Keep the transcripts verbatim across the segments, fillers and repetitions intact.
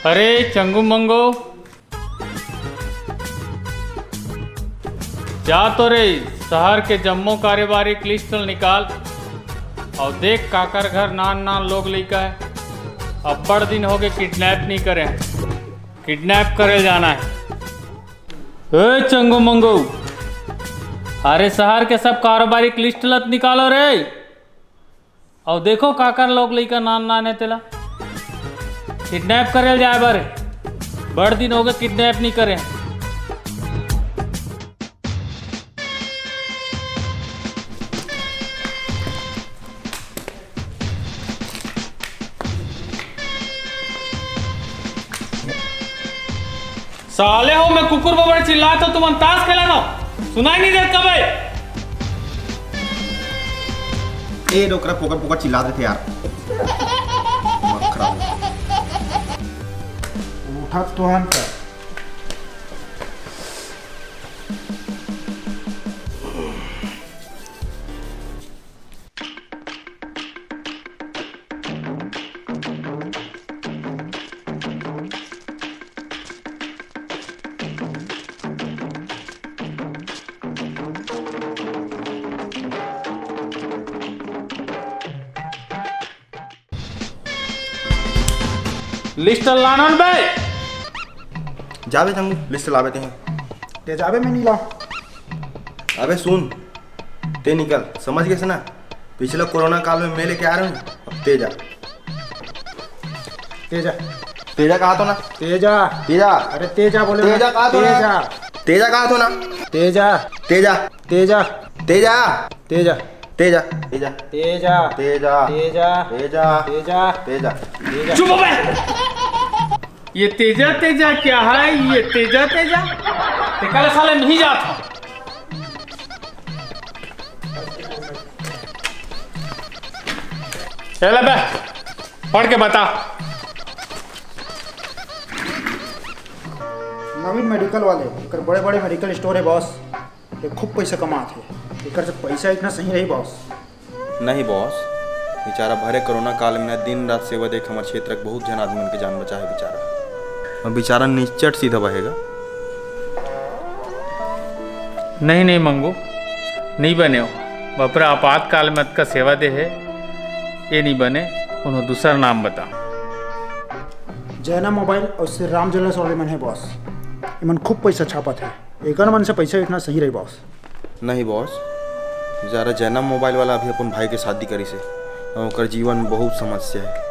अरे चंगू मंगू, जा तो रे, शहर के जम्मो कारोबारी के लिस्ट ल निकाल, अउ देख काकर घर नान नान लोग लइका हे। अब्बड़ दिन होगे किडनैप नइ करे, किडनैप करे जाना हे। ए चंगू मंगू, अरे शहर के सब कारोबारी के लिस्ट ल निकालो रे। अउ देखो काकर लोग लइका नान नान हे तेला किडनैप करे ल जाए बर। बड़ दिन होगे किडनैप नइ करे। साले हो, मैं कुकुर बबर चिल्लात हो, तुमन ताश खेला था, सुनाई नहीं देता भाई। ए डोकरा, पोकर पोकर चिल्लात रहिथे यार। मखरा। उठत तो हन का? लिस्ट लानन बे। जाबे चंगू, लिस्ट लाबे तें। ते जाबे, मैं नहीं लाऊं। अबे सुन, ते निकल, समझ गेस ना? पिछला कोरोना काल में मैं लेके आ रहा हूँ, अब ते जा। तेजा। तेजा कहा तो ना? तेजा। तेजा। अरे तेजा बोले तेजा ना। कहा तो ना? तेजा। तेजा कहा तो ना? तेजा। तेजा। तेजा। तेजा। तेजा। तेजा। तेजा। तेजा। तेजा। तेजा। तेजा। तेजा। तेजा। तेजा। चुप हो बे। ये तेजा तेजा क्या है? ये तेजा तेजा, ते कल साले नहीं जाता। चल बे, पढ़ के बता। नवीन मेडिकल वाले, एकर बड़े बड़े मेडिकल स्टोर है बॉस। ये खूब पैसा कमात है, एकर से पैसा इतना सही रही बॉस। नहीं बॉस, बेचारा भरे कोरोना काल में ना दिन रात सेवा देख हमर क्षेत्र के बहुत झन आदमी मन के जान बचाए बेचारा। अब बेचारा निचट सीधा बहेगा। नहीं नहीं मंगू, नहीं बने हो। बपरा आपातकाल में अतका सेवा दे है, ये नहीं बने। कोनो दूसर नाम बता। जैना मोबाइल और श्री राम ज्वेलर्स वाले मन है बॉस, इमन खूब पैसा छापत है, एकर मन से पैसा इतना सही रही बॉस। नहीं बॉस, जरा जैना मोबाइल वाला अभी अपन भाई के शादी करिस हे, अउ ओकर जीवन में बहुत समस्या है।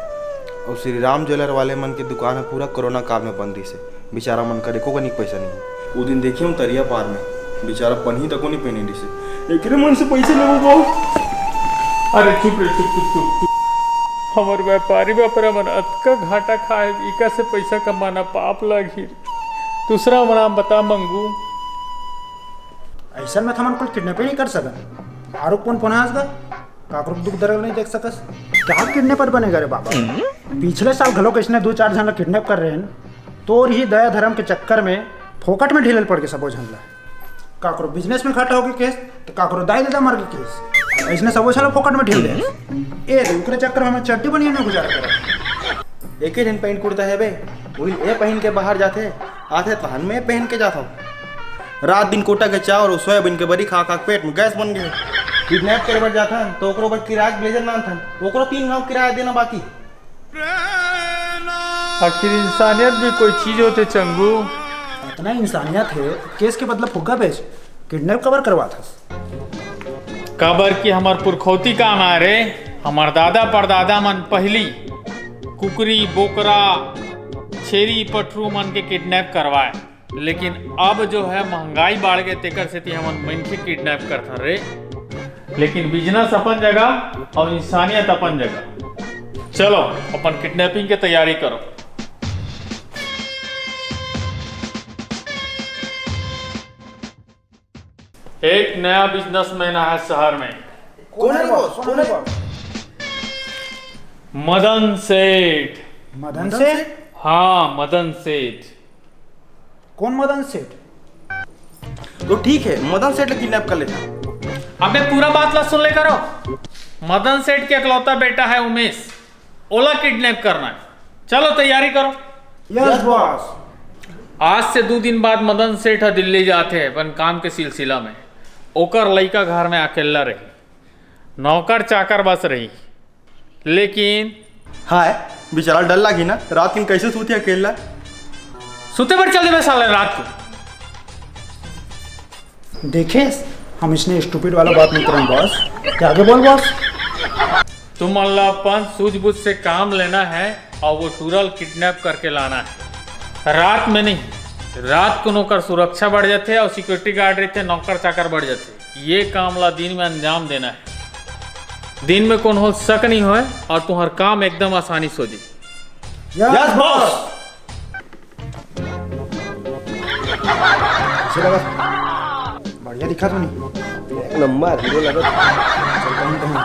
और श्री राम ज्वेलर वाले मन के दुकान ह पूरा कोरोना काल में बंद रहिस हे, बेचारा मन कर एको कनिक पैसा नहीं है। वो दिन देखे हम तरिया पार में, बेचारा पनही तको नहीं पहने रहिस हे, एकरे मन से पैसा लेबो बॉस। अरे चुप रे, चुप चुप चुप चुप। हमर व्यापारी व्यापारी मन अतका घाटा खाए, इका से पैसा कमाना पाप लागी। दूसरा नाम बता मंगू। अइसन में त हमन कुल किडनैप ही नहीं कर सकन। आरुग पुन पुनहास गा, काकरो दुख दर्द नहीं देख सकस। क्या किडनैपर बनेगा रे बाबा? पिछले साल घलो कइसने दो चार झन ला किडनैप कर रहे हैं। तोर ही दया धर्म के चक्कर में फोकट में ढीले पड़ के सबो झन ला। काकरो बिजनेस में घाटा होके केस, तो काकरो दाई ददा मर के केस। अइसने सबो झन ला फोकट में ढील दे। ए रे, ओकरे चक्कर में हमन चड्डी बनियान में गुजारा करत। एके झन पैंट कुर्ता है बे, वही ए पहन के बाहर जाथे, आथे तहन में पहन के जाथव। रात दिन कोटा के चावल अउ सोयाबीन के बरी खा खा के पेट में गैस बन गए। किडनैप करे बर जाथन तो ओकरो बर किराया के ब्लेजर लानथन, ओकरो तीन घाव किराया देना बाकी। आखिर इंसानियत भी कोई चीज होथे चंगू। इतना इंसानियत है, केस के बदला फुग्गा बेच, किडनैप कबर करवाथस? काबर कि हमर पुरखौती का नाम रे, हमर दादा परदादा मन पहिली कुकरी, बोकरा, छेरी, पठरू मन के किडनैप करवाए, लेकिन अब जो है महंगाई बाढ़ गे, तेकर सेती हमन मनखे किडनैप करथन रे। लेकिन बिजनेस अपन जगह अउ इंसानियत अपन जगह। चलो, अपन किडनैपिंग के तैयारी करो। एक नया बिजनेसमैन आय शहर में। कौन है बॉस? कौन है बॉस? मदन सेठ। मदन सेठ? हाँ, मदन सेठ। कौन मदन सेठ? तो ठीक है, मदन सेठ ला किडनैप कर लेथन। अबे पूरा बात ला सुन ले करो। मदन सेठ के इकलौता बेटा है उमेश, ओला किडनैप करना है। चलो तैयारी करो। Yes boss. आज से दू दिन बाद मदन सेठ ह दिल्ली जाथे अपन काम के सिलसिला में। ओकर लइका घर में अकेल्ला रही, नौकर चाकर बस रही। लेकिन हाय, बेचारा डर लागी ना, रात दिन कैसे सूती अकेल्ला? सुते बर चल देबे साले रात को। देखेस, हम इसने स्टूपिड वाला बात नहीं करन बॉस। क्या आगे बोल बॉस। तुम मन ला अपन सूझबूझ से काम लेना है और वो टूरा ल किडनैप करके लाना है। रात में नहीं, रात को नौकर सुरक्षा बढ़ जाते और सिक्योरिटी गार्ड रहते, नौकर चाकर बढ़ जाते। ये काम ला दिन में अंजाम देना है। दिन में कोनो शक नहीं होए और तुम्हार काम एकदम आसानी से हो जाए। Yes boss. कैसे लगा? बढ़िया दिखा तो नहीं? एक नंबर हीरो लगा। चल, कहीं, कहीं।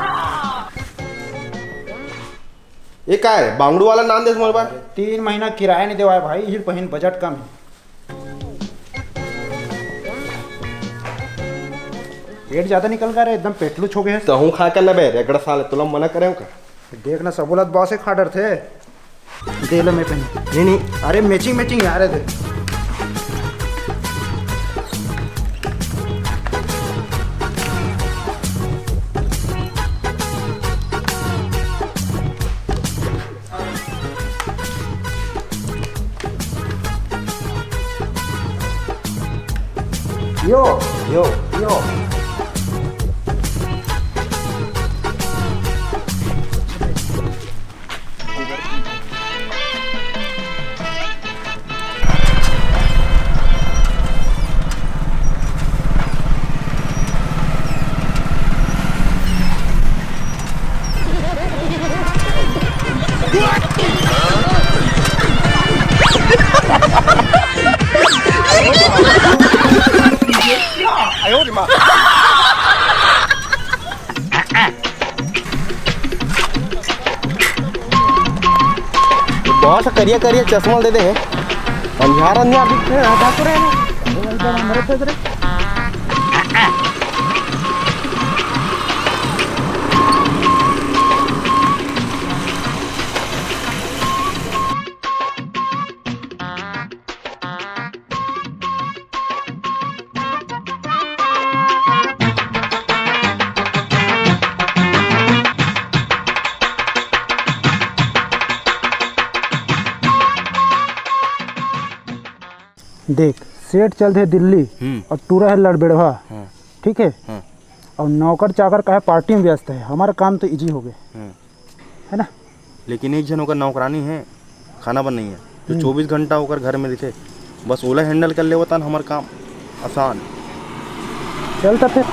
ये का है? बांगड़ू वाला नाम दे तुम्हारे पास? तीन महीना किराया नहीं देवाए भाई, इही पहिन बजट कम है। पेट ज्यादा निकल गया रे, एकदम पेटलू छो गए। तहूँ खा कर ना बे, रेगड़ा साले, तुला मना करे का? देख ना, सबोलत बॉस एक खा डरथे। दे लो मैं पहन। नहीं, नहीं। अरे मैचिंग मैचिंग यार है दे। यो, यो, यो। बहुत सा करिया करिया चश्मा दे दे है। अंधार अंधार दिखते हैं, हटा तो रहे हैं। देख, सेठ चल दे दिल्ली हम्म। और टूरा है लड़बेड़वा, हाँ। ठीक है? हाँ। और नौकर चाकर का है पार्टी में व्यस्त है, हमारा काम तो इजी हो गए, हम्म। है ना? लेकिन एक झन ओकर नौकरानी है, खाना बन नहीं है, जो हम्म। चौबीस घंटा ओकर घर में दिखे, बस ओला हैंडल कर लेवतन, हमर काम आसान। चल त फिर।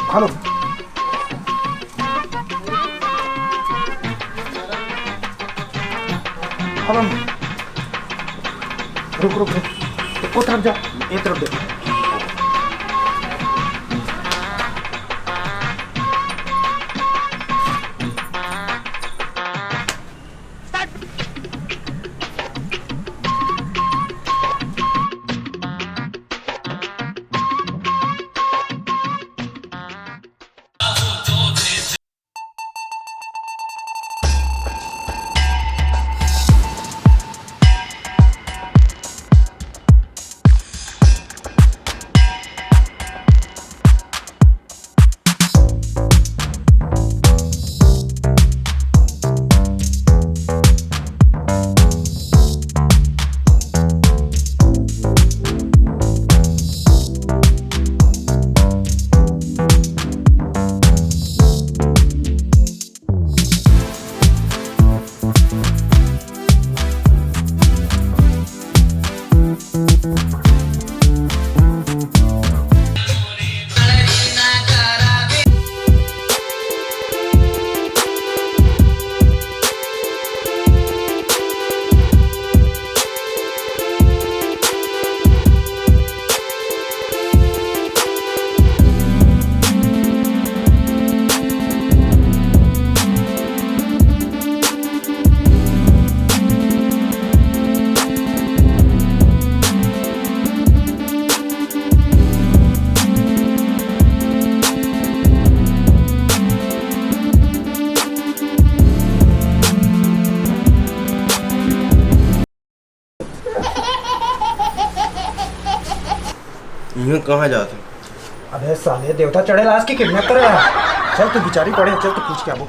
हेलो। हेलो। रुक, रुक, रुक। वो तरफ जा, ये तरफ देख। इहाँ कहाँ जात हे? अबे साले, देवता चढ़ेल आज की किडनैप करे हे। चल तू बिचारी पड़े, चल तू पूछ के आबो।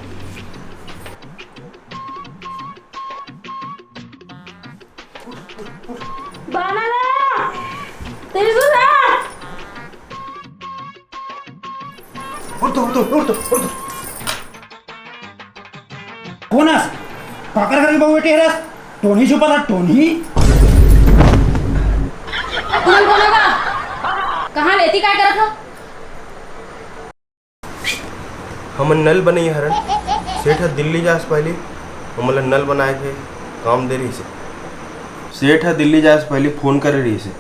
बाना ला! तेजू ला! उठ तो, उठ तो, उठ तो, उठ तो। कोन हस? काकर घर के बहू बेटी हरस? टोनही छुपा था, टोनही। तुमन कोन हो गा? कहाँ ले? एती काय करत हो? हमन नल बनइया हरन। सेठ ह दिल्ली जाय से पहिली हमन ल नल बनाए के काम दे रिहिस हे। सेठ ह दिल्ली जाय से पहिली फोन करे रिहिस हे,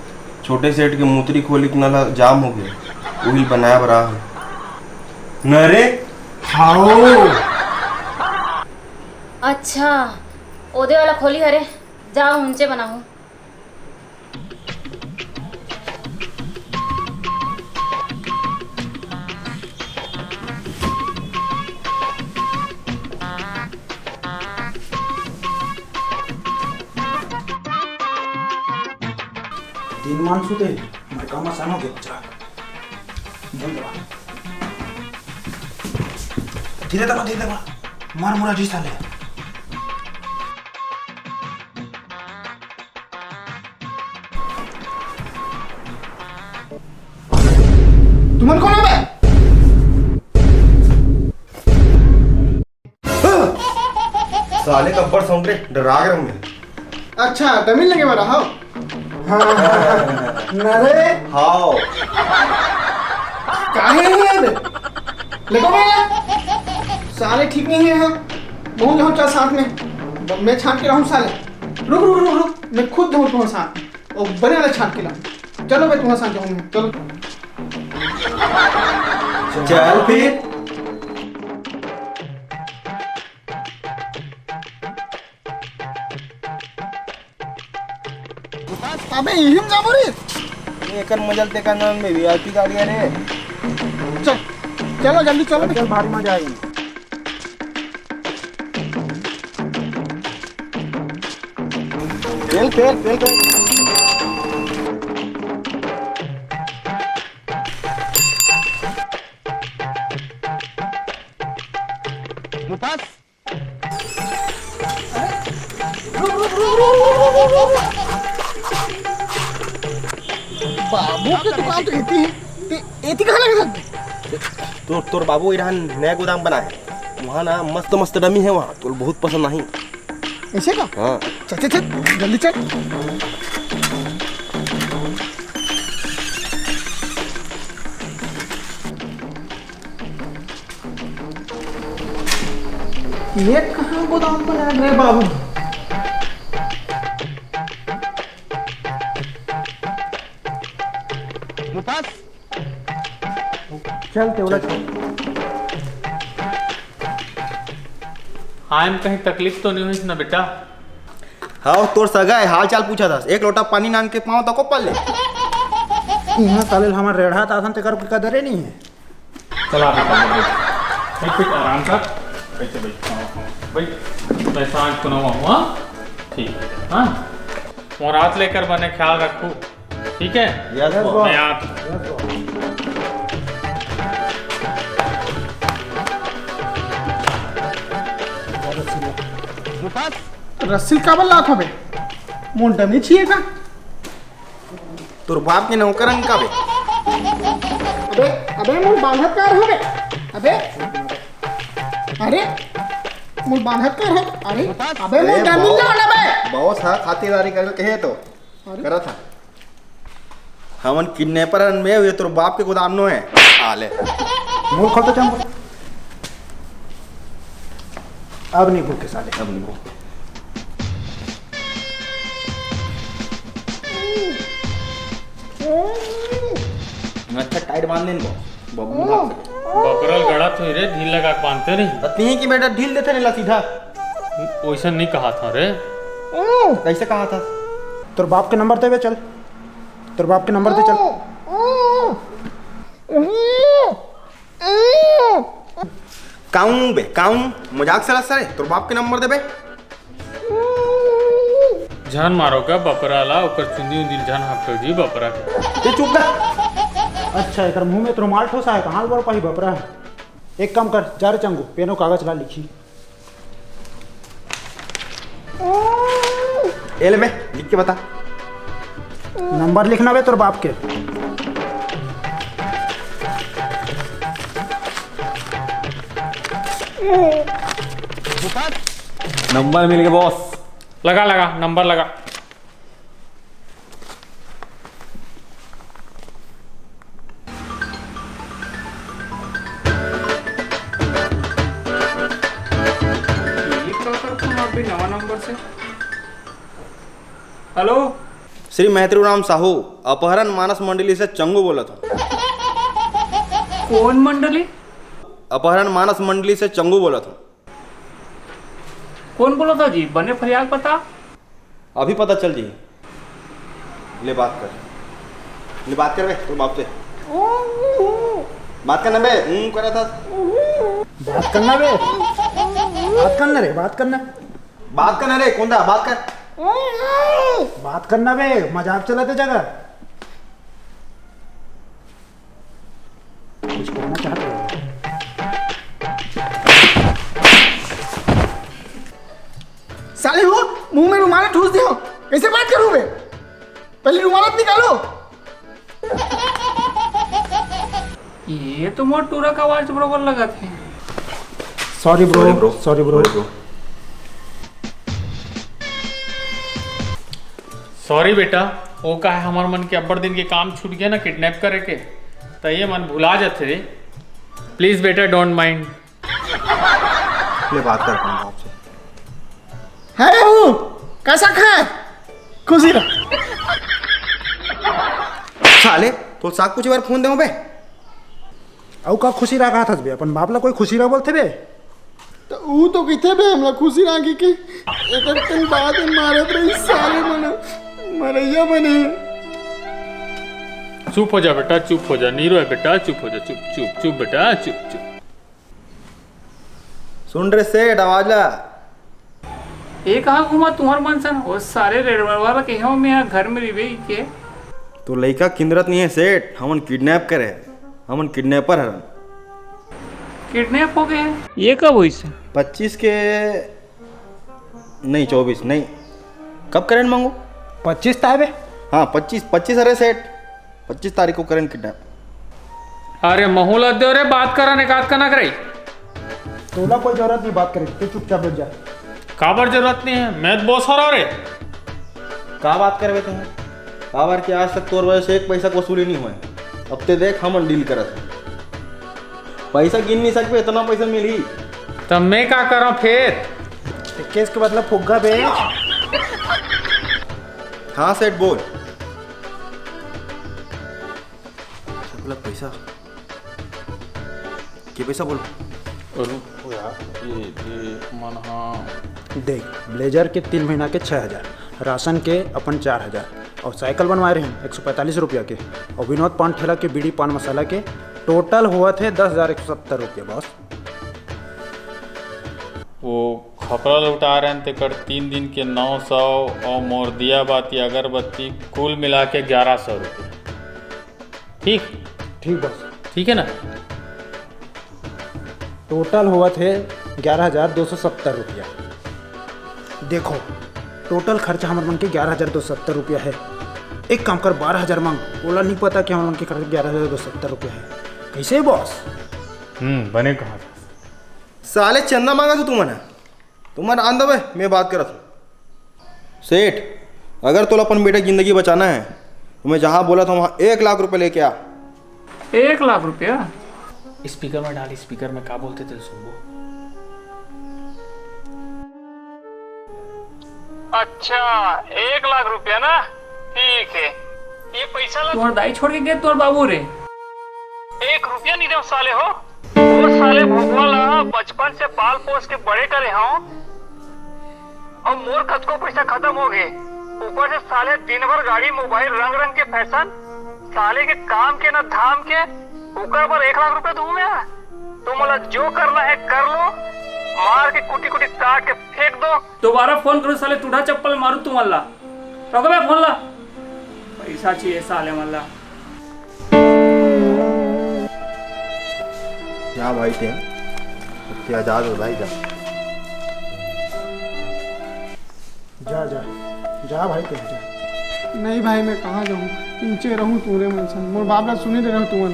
छोटे सेठ के मूतरी खोली के नल ह जाम हो गे, उही ल बनाए बर आ हन। न रे, हाओ। अच्छा, ओदे वाला खोली हरे, जाओ उंचे बनाओ। दिन मान सुते, मैं काम आसान हो गया, जा। बोल दबा। धीरे दबा, धीरे दबा। मार मुरा जी साले। तुमन कोन हो बे? साले गब्बर सौंदरे, डरा गे रहूं मैं। अच्छा, डमी लगे वाला हो? हाँ। न रे। हाओ। काहे हे बे? लेको बे। साले ठीक नहीं है, हाँ। बहुत जहाँ चल साथ में। मैं छांट के रहूं साले। रुक, रुक, रुक, रुक। मैं खुद जाऊं तुम्हारे साथ। ओ, बने वाला छांट के ला। चलो बे, तुम्हारे साथ जाऊं मैं। चलो। चल फिर। अबे, इही में जाबो रे। एकर मजा ल तेकर नाम में वीआईपी गाड़ी हे रे। चल, चलो जल्दी चलो बे। चल, भारी मजा आएगा। तेल, तेल, तेल, तेल। मुमताज। बाबू के दुकान तो एती हे, ते एती कहाँ लगे सकते? तोर, तोर बाबू इरहन नया गोदाम बनाए हे, वहाँ ना मस्त मस्त डमी हे, वहाँ तोर बहुत पसंद आही। ऐसे का? हाँ। चल, चल, चल, जल्दी चल। ये कहाँ गोदाम बनाए रे बाबू? मुमताज। चल, तेवला चल। आए में कहीं तकलीफ तो नहीं हुई ना बेटा? हाँ, तोर सगा हे, हाल चाल पूछा था। एक लोटा पानी नान के पाँव तको पल ले। इहाँ साले हमर रेढ़ा तासन तेकर कोई कदरे नहीं है। चला बेटा, बैठ। बैठ, बैठ, आराम कर। बैठ, बैठ, हाँ, हाँ, बैठ। मैं सांझ को नवा हुआ। ठीक है, हाँ? और हाथ लेकर बने ख्याल रखू। ठीक है? Yes, boss। मैं आप रस्सी काबर लात हबे? मोर डमी छिए का? तोर बाप के नौकर अंग का बे? अबे, अबे, मोर बांधत कार हबे? अबे, अरे, मोर बांधत कार हबे? अरे, अबे, मोर अरे, डमी बॉस, ला ना बे। बॉस हा खातिरदारी करे कहे तो। अरे। करत हा। हमन किडनैपर हन बे, ये तोर बाप के गोदाम नो हे। आ ले। मुंह खोल तो चंपू। अब नहीं भूखे साले। अब नहीं भूखे। अच्छा, टाइट बांध लेन बॉस। बबलू भाग सके। बकरा ल गड़ा तो रे, ढील लगा के बांधते नहीं। त तिही की बेटा ढील देथे नी ला सीधा। वैसा नहीं कहा था रे। कैसे कहा था? तोर बाप के नंबर देबे, चल। तोर बाप के नंबर दे, चल। काऊ बे, काऊ? मजाक से रस रे, तोर बाप के नंबर देबे। झन मारो का बपरा ला, ओकर चुंदी उंदी झन हपटो जी बपरा के। ते चुप कर। अच्छा, एकर मुंह में तो रुमाल ठोसा है, कहाँ ले बड़ पाही बाप रे। एक काम कर, जा रे चंगू, पेन अउ कागज ला, लिखी। ए ले बे, लिख के बता। नंबर लिखना बे तोर बाप के। नंबर मिल गए बॉस। लगा, लगा, नंबर लगा। ये का कर तुम अभी नवा नंबर से? हेलो। श्री मैत्रीराम साहू, अपहरण मानस मंडली से चंगू बोलत हूँ। कौन मंडली? अपहरण मानस मंडली से चंगू बोलत हूँ। कौन बोलत हो जी? बने फरियाल पता। अभी पता चल जी। ले बात कर, ले बात कर बे तोर बाप से। बात करना बे, ऊं करा था। बात करना बे, बात करना रे, बात करना। बात करना रे, कौन था? बात कर। बात करना बे, मजाक चलाते जगह। कुछ कहना चाहते हो? साले हो, मुंह में रुमाल ठूस दियो, कैसे बात करूं बे? पहले रुमाल निकालो। ये तो मोर टूरा का आवाज बरोबर लगत है। Sorry bro, sorry bro. Sorry बेटा, वो का है, हमर मन के अब्बड़ दिन के काम छूट गया ना, किडनैप करे के, त ये मन भुला जाथे रे। प्लीज बेटा, डोंट माइंड। ले बात कर अपन बाप से। है वो, कैसा खा? खुशी रह। साले, तो साग कुछ बार फोन दे बे। अउ का खुशी रहा कहा था बे? अपन बाप ला कोई खुशी रहा बोलते बे? तो ऊ तो किथे बे हमला खुशी रहा की, की? एक दिन बाद में मारत रही साले मन, मरैया बने। चुप हो जा बेटा, चुप हो जा, नी रोए बेटा, चुप हो जा, चुप, चुप, चुप बेटा, चुप, चुप। सुन रे सेठ, आवाज ला। ए कहाँ घूमा तुम्हार मन सन? ओ सारे रेडवाला के हो, मैं घर में रिबे के। तो लइका किंदरत नहीं है सेठ, हमन किडनैप करे, हमन किडनैपर हरन। किडनैप हो गए? ये कब हुई से? पच्चीस के नहीं, चौबीस नहीं। कब करेन मांगू? पच्चीस तारीख। हाँ, पच्चीस, पच्चीस, अरे सेठ, पच्चीस तारीख को करेन किडनैप। अरे महू ला दे रे, बात करा ने, बात करना करे। तोला कोई जरूरत नहीं बात करे, तू चुपचाप बैठ जा। काबर जरूरत नहीं है, मैं तो बॉस हो रहा रे। का बात करबे तू? काबर कि आज तक तोर वजह से एक पैसा को वसूली नहीं हुआ है। अब ते देख, हमन डील करत हन। पैसा गिन नहीं सकबे, इतना पैसा मिली। तब मैं का करूं फिर? केस के बदला फुग्गा बे। हाँ सेठ, बोल। मतलब पैसा, के पैसा बोल। रुको यार, ये, ये मन हा। देख, ब्लेजर के तीन महीना के छः हजार, राशन के अपन चार हजार, और साइकिल बनवाए रहे एक सौ पैंतालीस रुपया के, और विनोद पान ठेला के बीड़ी पान मसाला के टोटल हुआ थे दस हजार एक सौ सत्तर रुपया बस। वो खपरा लौटा रहे हैं, तेकर तीन दिन के नौ सौ, और मोर दिया बाती अगरबत्ती कुल मिला के ग्यारह सौ रुपया। ठीक? ठीक बस। ठीक है ना? टोटल हुआ थे ग्यारह हजार दो सौ सत्तर रुपया। देखो, टोटल खर्चा हमर मन के ग्यारह हजार दो सौ सत्तर रुपया है। एक काम कर, बारह हजार मांग, ओला नहीं पता कि हमर मन के खर्चा ग्यारह हजार दो सौ सत्तर रुपया है। कैसे बॉस? हम्म, बने कहा था। साले चंदा मांगा तो तुमन, तुमन आन दबे, मैं बात करत हूँ। सेठ, अगर तोला अपन बेटा की जिंदगी बचाना है, तो मैं जहाँ बोला था वहाँ एक लाख रुपए लेके आ। एक लाख रुपया? स्पीकर में डाल, स्पीकर में का बोलते तेल सुनबो। अच्छा, एक लाख रुपया ना, ठीक है। ये पैसा ला तुम्हार दाई छोड़ के गए, तुम्हार बाबू रे। एक रुपया नहीं दे साले हो। वो साले भोगवा ला बचपन से पाल पोस के बड़े करे हूँ, और मोर कतको पैसा खत्म हो गए। ऊपर से साले दिन भर गाड़ी, मोबाइल, रंग रंग के फैशन, साले के काम के ना धाम के, ओकर बर एक लाख रुपया दूं मैं? तुम लोग जो करना है कर लो, मार के कुटी कुटी काट के फेंक दो। दोबारा फोन करो साले, टूढ़ा चप्पल मारू तुमन ला। रखो बे फोन ला, पैसा चाहिए साले मन ला। जा भाई ते, ते जा दो भाई, जा। जा, जा, जा भाई, ते जा। नहीं भाई, मैं कहाँ जाऊँ? इनचे रहूँ तूरे मन संग। मोर बाप ला सुने दे रहूँ तुमन।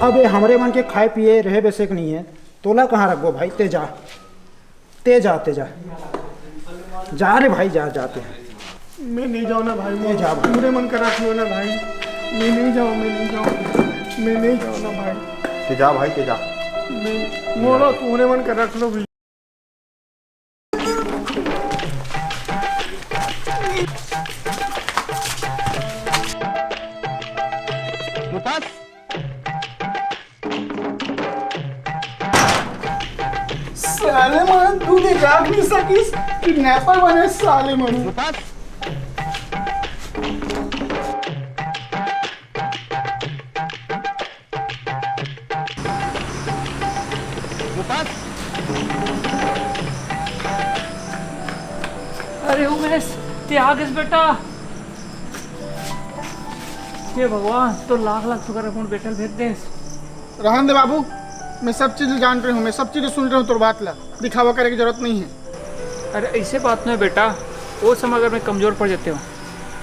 अब ये हमरे मन के खाए पिए रहे बसे के नहीं है, तोला कहाँ रखबो भाई? ते जा, ते जा, ते जा। जा रे भाई, जा, जा ते। मैं नहीं जाऊँ ना भाई, ते जा भाई। तूरे मन कर रख लो ना भाई। मैं नहीं जाऊँ, मैं नहीं जाऊँ, मैं नहीं जाऊँ ना भाई। ते जा भाई, ते जा। मैं, मोला तूरे मन कर रख लो भाई। साले मन, तू दे जाग नहीं सकिस, किडनैपर बने साले मन। अरे उमेश, ते आ गेस बेटा। हे भगवान, तो लाख लाख शुक्र है, कौन बेटा ल भेज देस। रहन दे बाबू, मैं सब चीज जान रही हूँ, मैं सब चीज सुन रही हूँ, तोर बात ला दिखावा करे की जरूरत नहीं है। अरे ऐसे बात नहीं बेटा, वो समय अगर मैं कमजोर पड़ जाते हूँ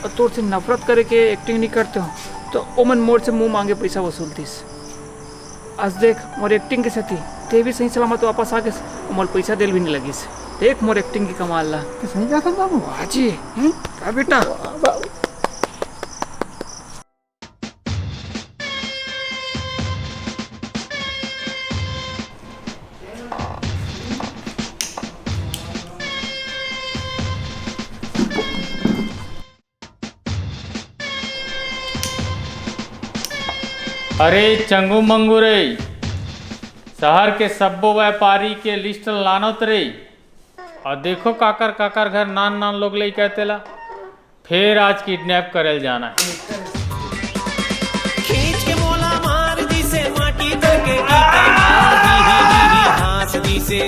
और तोर से नफरत करे के एक्टिंग नहीं करते हूँ, तो ओमन मोर से मुंह मांगे पैसा वसूलतीस। आज देख, मोर एक्टिंग के सेती ते भी सही सलामत वापस आ गेस, मोर पैसा देल भी नहीं लगिस। देख मोर एक्टिंग की कमाल ला। ते सही कहा था बाबू। वाह जी। हम्म? का बेटा? अरे चंगू मंगू रे, शहर के सब्बो व्यापारी के लिस्ट लानत रे। और देखो काकर काकर घर नान नान लोग लइका तेला, फेर आज किडनैप करल जाना है। खींच के मोला मार दिसे, माटी करके ईंटा मार दिही, दिही, हाँस दिसे।